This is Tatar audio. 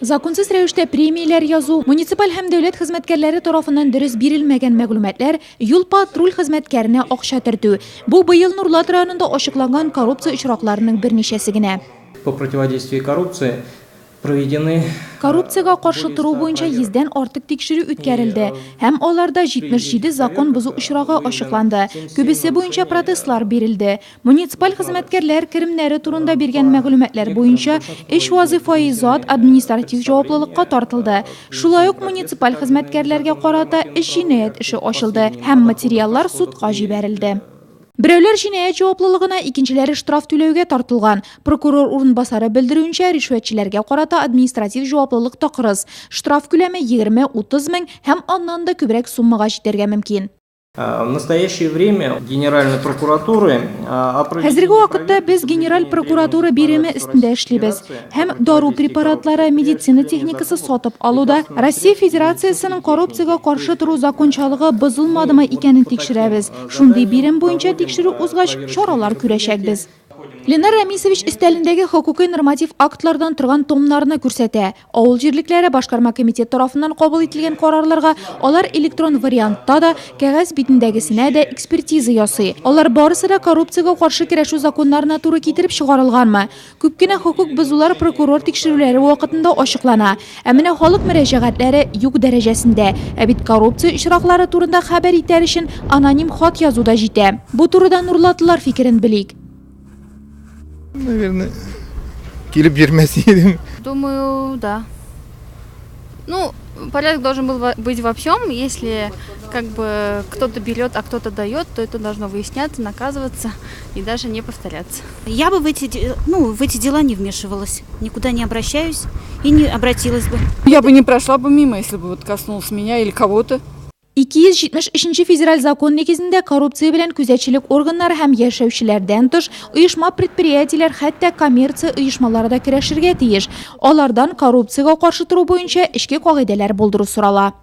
Законсыз рәвештә премияләр язу, муниципаль һәм дәүләт хезмәткәрләре тарафыннан дөрес бирелмәгән мәгълүматлар, юл-патруль хезмәткәренә акча төртү. Бу быел Нурлат районында ачыкланган коррупция очракларының берничәсе генә. По противодействию коррупции проведены Коррупциягә каршы тору буенча йөздән артык тикшерү үткәрелде һәм аларда 77 закон бозу очрагы ачыкланды. Күбесе буенча протестлар бирелде. Муниципаль хезмәткәрләр керемнәре турында биргән мәгълүматлар буенча өч вазыйфаи зат административ җаваплылыкка тартылды. Шулай ук муниципаль хезмәткәрләргә карата өч җинаять эше ачылды һәм материаллар судка җибәрелде. Берәүләр җинаять җаваплылыгына, икенчеләре штраф түләүгә тартылган. Прокурор урынбасары белдерүенчә, ришвәтчеләргә карата административ җаваплылык та кырыс. Штраф күләме 20-30 мең һәм аннан да күбрәк суммага җитәргә мөмкин. В настоящее время Генеральной прокуратуры Хәзерге вакытта без Генераль прокуратура биреме өстендә эшлибез һәм дару препаратлары, медицина техникасы сатып алуда Россия Федерациясенең коррупциягә каршы тору закончалыгы бозылмадымы икәнен тикшерәбез. Шундый бирем буенча тикшерү узгач, чаралар күрәчәкбез. Ленар Рәмисович өстәлендәге хокукый норматив актлардан торган томнарны күрсәтә. Авыл җирлекләре башкарма комитет тарафыннан кабул ителгән карарларга алар электрон вариантта да, кәгазь битендәгесенә дә экспертиза ясый. Алар барысы да коррупциягә каршы көрәшү законнарына туры китереп чыгарылганмы? Күп кенә хокук бозулар прокурор тикшерүләре вакытында ачыклана. Ә менә халык мөрәҗәгатьләре юк дәрәҗәсендә. Ә бит коррупция очраклары турында хәбәр итәр өчен аноним хат язу да җитә. Бу турыда нурлатлылар фикерен белик. Наверное, килеп йөрмәс идем. Думаю, да. Ну, порядок должен был быть во всем. Если как бы кто-то берет, а кто-то дает, то это должно выясняться, наказываться и даже не повторяться. Я бы ну, в эти дела не вмешивалась. Никуда не обращаюсь и не обратилась бы. Я бы не прошла бы мимо, если бы вот коснулось меня или кого-то. 273 нче федераль закон нигезендә коррупция белән күзәтчелек органнары һәм яшәүчеләрдән тыш оешма-предприятиеләр, хәтта коммерция оешмалары да көрәшергә тиеш. Алардан коррупциягә каршы тору буенча эчке кагыйдәләр булдыру сорала.